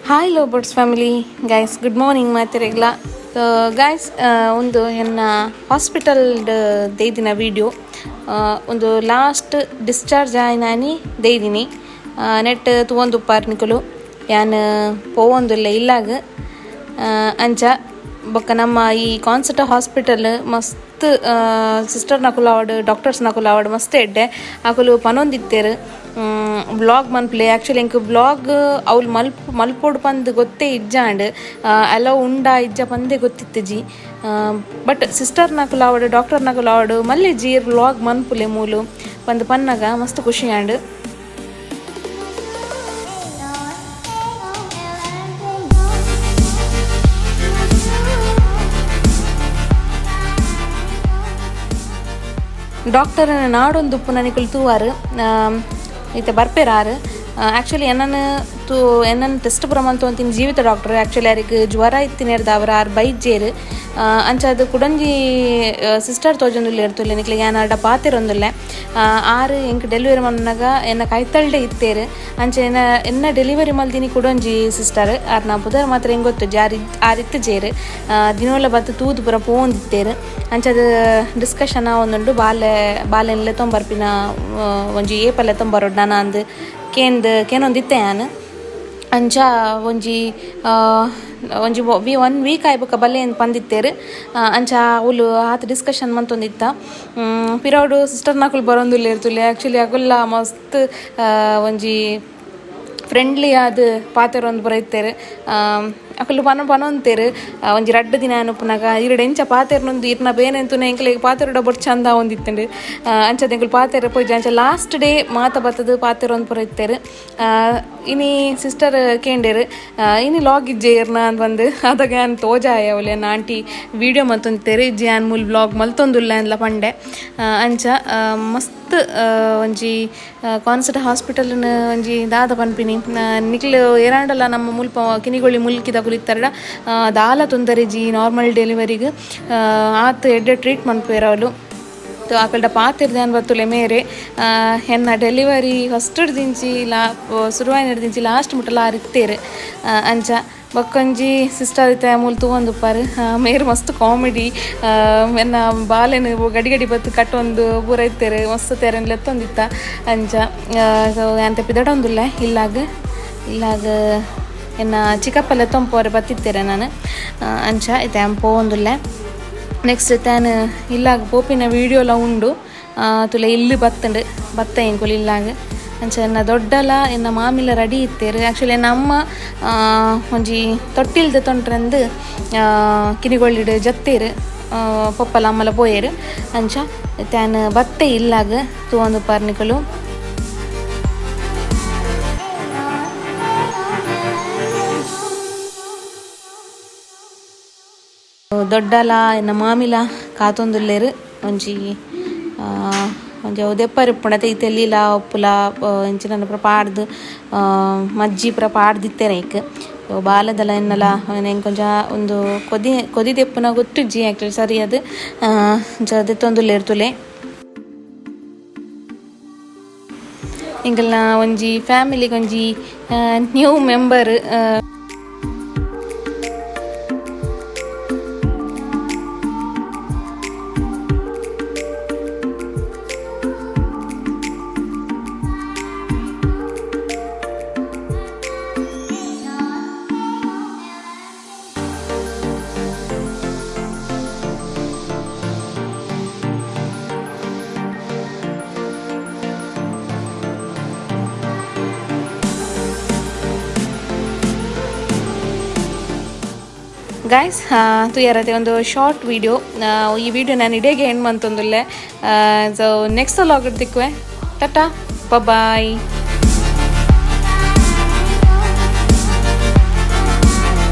Hi love birds family guys, good morning ಮಾತಿರೆಗ್ಲ. Guys, ಒಂದು ಎನ್ನ hospital ದೇದಿನ video, ಒಂದು last discharge ಆಯ್ನಾನಿ ದೇದಿನಿ. ನೆಟ್ ತೂವೊಂದುಪ್ಪಾರ್ ನಿಕುಲು, ಯಾನ್ ಪೋವೊಂದುಲ್ಲೆ ಇಲ್ಲಾಗ. ಅಂಚ ಬೊಕ್ಕ ನಮ್ಮ ಈ ಕಾನ್ಸರ್ಟ್ ಹಾಸ್ಪಿಟಲ್ ಮಸ್ತ್ ಸಿಸ್ಟರ್ ನಕುಲು ಆವಡ್, ಡಾಕ್ಟರ್ಸ್ ನಕುಲು ಆವಡ್, ಮಸ್ತ್ ಎಡ್ಡೆ. ಅಕುಲು ಪನೊಂದಿತ್ತೆರ್ ಬ್ಲಾಗ್ ಮನ್ಪುಲೆ. ಆ್ಯಕ್ಚುಲಿ ಎಂಕ್ ಬ್ಲಾಗ್ ಅವ್ಲು ಮಲ್ಪೊಡು ಪಂದ್ ಗೊತ್ತೇ ಇಜ್ಜಾಂಡ್, ಅಲೋ ಉಂಡಾ ಇಜ್ಜ ಪಂದೇ ಗೊತ್ತಿತ್ತಿಜಿ. ಬಟ್ ಸಿಸ್ಟರ್ ನಕುಲು ಆವಡ್, ಡಾಕ್ಟರ್ ನಕುಲು ಆವಡ್, ಮಲ್ಲೆ ಜೀರ್ ವ್ಲಾಗ್ ಮನ್ಪುಲೆ ಮೂಲು ಪಂದ್ ಪನ್ನಗ ಮಸ್ತ್ ಖುಷಿ ಆಂಡ್. ಡಾಕ್ಟರ್ ನಾಡೊಂದುಪ್ಪುನ ನಿಕುಲು ತೂವಾರ್, ಇತ್ತೆ ಬರ್ಪೆರಾರು. ಆ್ಯಕ್ಚುಲಿ ಎನ್ನನ್ ತೂ ಎನ್ನನ್ ಟೆಸ್ಟ್ ಪೂರ ಮಲ್ತೊಂತಿನ ಜೀವಿತ ಡಾಕ್ಟರ್. ಆ್ಯಕ್ಚುಲಿ ಅರೆಗ್ ಜ್ವರ ಇತ್ತಿನೆರ್ದಾವರ ಆರ್ ಬೈಜ್ಜೆರ್. ಅಂಚಾದ್ ಕುಡೊಂಜಿ ಸಿಸ್ಟರ್ ತೋಜೊಂದುಲ್ಲೆರ್ ತೂಲೆ ನಿಕ್ಲೆಗ್, ಯಾನ್ ಆರ್ಡ ಪಾತೆರೊಂದುಲ್ಲೆ. ಆರ್ ಎಂಕ್ ಡೆಲಿವರಿ ಮಲ್ಪುನಗ ಎನ್ನ ಕೈತಲ್ಡೆ ಇತ್ತೆರ್. ಅಂಚ ಎನ್ನ ಎನ್ನ ಡೆಲಿವರಿ ಮಲ್ದಿನಿ ಕುಡೊಂಜಿ ಸಿಸ್ಟರ್, ಆರ್ನ ಪುದರ್ ಮಾತ್ರ ಎಂಕ್ ಗೊತ್ತುಜ್ಜಿ. ಆರ್ ಆರ್ ಇತ್ತುಜೆರ್, ದಿನೋಲ ಬತ್ತ್ ತೂದು ಪೂರ ಪೋವೊಂದಿತ್ತೆರ್. ಅಂಚಾದ್ ಡಿಸ್ಕಷನ್ ಆವೊಂದುಂಡು, ಬಾಲೆ ಬಾಲೆನ್ ಲೆತ್ತೊಂಬರ್ಪಿನ ಒಂಜಿ ಏಪ ಲೆತ್ತೊಂಬರೊಡು ನನ ಅಂದ್ ಕೇಂದ್ ಕೇನೊಂದಿತ್ತೆ ಯಾನ್. ಅಂಚ ಒಂಜಿ ಒಂಜಿ ಒನ್ ವೀಕ್ ಆಯಿ ಬೊಕ್ಕ ಬಲ್ಲೆ ಪಂದಿತ್ತೆರ್. ಅಂಚ ಅವುಲು ಆತ್ ಡಿಸ್ಕಷನ್ ಮಂತೊಂದಿತ್ತ. ಪಿರವುಡು ಸಿಸ್ಟರ್ ನಕುಲು ಬರೊಂದುಲ್ಲೆರ್ ತೂಲೆ. ಆ್ಯಕ್ಚುಲಿ ಅಕುಲ್ಲ ಮಸ್ತ್ ಒಂಜಿ ಫ್ರೆಂಡ್ಲಿ ಆದ್ ಪಾತೆರೊಂದು ಪೂರ ಇತ್ತೆರ್. ಅಕುಲು ಪನೊಂತೆರ್, ಒಂಜಿ ರಡ್ಡ್ ದಿನ ಉಪ್ಪುನಗ ಈರ್ಡ ಎಂಚ ಪಾತೆರ್ನೊಂದು ಇರ್ನ ಬೇನೆ ತೂನ ಎಂಕ್ಲೆಗ್ ಪಾತೆರೊಡ ಬೊಡ್ ಚಂದ ಆವೊಂದಿತ್ತುಂಡು. ಅಂಚಾದ್ ಎಂಕುಲು ಪಾತೆರ ಪೋಯಿಜ. ಅಂಚ ಲಾಸ್ಟ್ ಡೇ ಮಾತ ಬತ್ತುದು ಪಾತೆರೊಂದು ಪೂರ ಇತ್ತೆರ್. ಇನಿ ಸಿಸ್ಟರ್ ಕೇಂಡೆರ್, ಇನಿ ಲಾಗ್ ಇಜ್ಜೆ ಇರ್ನ ಅಂದ್ ಬಂದು. ಅದಾಗ ಯಾನ್ ತೋಜಾಯ ಅವಲೆ ಎನ್ನ ಆಂಟಿ ವಿಡಿಯೋ ಮಲ್ತೊಂದಿತ್ತೆರ್, ಇಜ್ಜಿ ಯಾನ್ ಮೂಲು ವ್ಲಾಗ್ ಮಲ್ತೊಂದುಲ್ಲೆ ಅಂದ್ಲ ಪಂಡೆ. ಅಂಚ ಮಸ್ತ್ ಒಂಜಿ ಕಾನ್ಸರ್ಟ್ ಹಾಸ್ಪಿಟಲ್ ಒಂಜಿ ದಾದ ಪನ್ಪಿನಿ, ನಿಕ್ಲು ಏರಾಂಡಲ ನಮ್ಮ ಮುಲ್ಪ ಕಿನಿಗೊಳ್ಳಿ ಮುಲ್ಕಿದಕುಲು ಇತ್ತರ್ಡ ದಾಲ ತೊಂದರೆ ನಾರ್ಮಲ್ ಡೆಲಿವರಿಗ್ ಆತ್ ಎಡ್ಡೆ ಟ್ರೀಟ್ ಮನ್ಪುವೆರ್ ಅವ್ಲು. ಅಕಲ್ಡ ಪಾತೆರ್ದ ಬತ್ತುಲೆ ಮೇರೆ, ಎನ್ನ ಡೆಲಿವರಿ ಫಸ್ಟ್ ದಿಂಚಿ ಲಾ ಸುರುವಾಯಿನ ಲಾಸ್ಟ್ ಮುಟ್ಟಲ ಆರ್ ಇತ್ತೆರ್. ಅಂಚ ಬೊಕ್ಕೊಂಜಿ ಸಿಸ್ಟರ್ ಇತ್ತೆ ಮೂಲು ತೂವೊಂದುಪ್ಪಾರ್. ಮೇರ್ ಮಸ್ತ್ ಕಾಮಿಡಿ, ಎನ್ನ ಬಾಲೆನ್ ಗಡಿ ಗಡಿ ಬತ್ತು ಕಟ್ಟೊಂದು ಪೂರ ಇತ್ತೆರ್, ಮಸ್ತ್ ತೆರೆನ್ ಲೆತ್ತೊಂದಿತ್ತ. ಅಂಚ ಯಾನ್ ಪಿದಡೊಂದುಲ್ಲೆ ಇಲ್ಲಾಗ್. ಇಲ್ಲಾಗ್ ಎನ್ನ ಚಿಕ್ಕಪ್ಪ ಲೆತ್ತೊಂಪೋರೆ ಬತ್ತಿತ್ತೆರೆ ನಾನು. ಅಂಚ ಇತ್ತೆ ಯಾನ್ ಪೋವೊಂದುಲ್ಲೆ. ನೆಕ್ಸ್ಟ್ ತಾನ್ ಇಲ್ಲಾಗ್ ಪೋಪಿನ ವೀಡಿಯೋಲ ಉಂಡು. ತುಲೆ ಇಲ್ಲು ಬತ್ತುಂಡು, ಬತ್ತ ಎಂಕುಲು ಇಲ್ಲಾಗ್. ಅಂಚ ಎನ್ನ ದೊಡ್ಡಲ ಎನ್ನ ಮಾಮಿಲ ರೆಡಿ ಇತ್ತೆರ್. ಆ್ಯಕ್ಚುಲಿ ಎನ್ನ ಅಮ್ಮ ಒಂಜಿ ತೊಟ್ಟಿಲ್ದ ತೊಂಟ್ರಂದು ಕಿನಿಗೊಳ್ಳಿಡ್ ಜತ್ತೇರ್, ಪೊಪ್ಪಲ ಅಮ್ಮಲ ಪೋಯೆರ್. ಅಂಚ ತಾನ್ ಬತ್ತೆ ಇಲ್ಲಾಗ್ ತೂವೊಂದುಪ್ಪಾರ್ ನಿಕುಲು. ದೊಡ್ಡಲ ಎನ್ನ ಮಾಮಿಲ ಕಾತೊಂದುಲ್ಲೆರ್. ಒಂಜಿ ಒಂಜಿ ಅವು ದೆಪ್ಪರೆ ಉಪ್ಪುಂಡತೆ ಈ ತೆಲ್ಲಿಲ ಉಪ್ಪುಲ ಇಂಚಿನ ಪೂರ ಪಾಡ್ದ್ ಮಜ್ಜಿ ಪೂರ ಪಾಡ್ದಿತ್ತೆರ್ ಐಕ್. ಬಾಲೆದಲ ಎನ್ನಲ ಎಂಕ್ ಒಂಜ ಉಂದು ಕೊದಿ ಕೊದಿ ದೆಪ್ಪುನ ಗೊತ್ತುಜ್ಜಿ ಆಕ್ಚುಲಿ ಸರಿ ಅದು. ಅಂಚ ದೆತ್ತೊಂದುಲ್ಲೆರ್ ತೂಲೆ. ಎಂಕಲ್ನ ಒಂಜಿ ಫ್ಯಾಮಿಲಿಗ್ ಒಂಜಿ ನ್ಯೂ ಮೆಂಬರ್. ಗಾಯ್ಸ್, ತೂಯರತೆ ಒಂದು ಶಾರ್ಟ್ ವಿಡಿಯೋ. ಈ ವಿಡಿಯೋ ನಾನು ಇಡೀಗೆ ಎಂಡ್ ಮಂತೊಂದುಲ್ಲೆ. ಸೊ ನೆಕ್ಸ್ಟ್ ವ್ಲಾಗ್ ತಿಕ್ಕುವೆ. ಟಾಟಾ, ಬಾಯ್.